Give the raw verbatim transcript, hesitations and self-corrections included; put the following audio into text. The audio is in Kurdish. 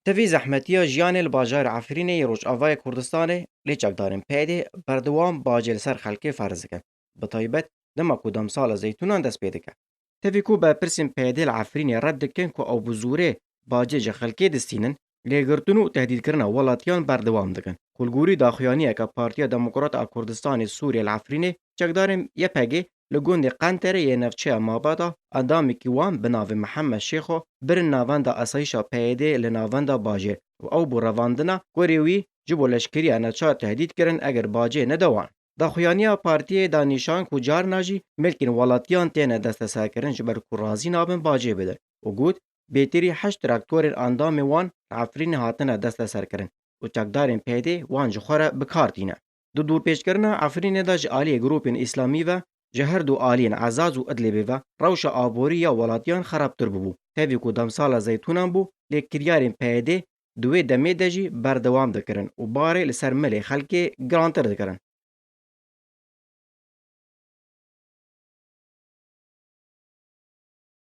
Tevî zehmetiya jiyanê li bajarê Efrînê yê Rojavayê Kurdistanê lê çekdarên P Y D'ê berdewam bacê li ser xelkê ferz dikin. Bi taybet dema ku demsala zeytûnan dest pê dike. Tevî ku berpirsên P Y D'ê li Efrînê red dikin ku ew bi zorê bacê ji xelkê distînin, lêgirtin û tehdîdkirina welatiyan berdewam dikin. Ku li gorî daxuyaniyeke Partiya Demokrat a Kurdistanê Sûriyê li Efrînê, çekdarên Y P G li gundê Qenterê yê navçeya Mabada endamekî wan bi navê Mihemed Şêxo birin navenda asayîşa P Y D'ê li navenda bajêr û ew bo revandina kurê wî ji bo leşkeriya neçar tehdîd kirin eger bacê nede wan. Daxuyaniya partiyê da nîşan ku carna jî milkên welatiyan têne desteserkirin ji ber ku razî nabin bacê bidin û got, bêtirî heşt traktorên endamên wan li Efrînê hatine desteserkirin û çekdarên P Y D'ê wan ji xwe re bi kar tîne. Di dorpêçkirina Efrînê de ji aliyê grûpên îslamî ve ji her du aliyên Ezaz û Idlibê ve rewşa aborî ya welatiyan xerabtir bûbû. Tevî ku demsala zeytûnan bû, lê kiryarên P Y D'ê di wê demê de jî berdewam dikirin û barê li ser milê xelkê girantir dikirin.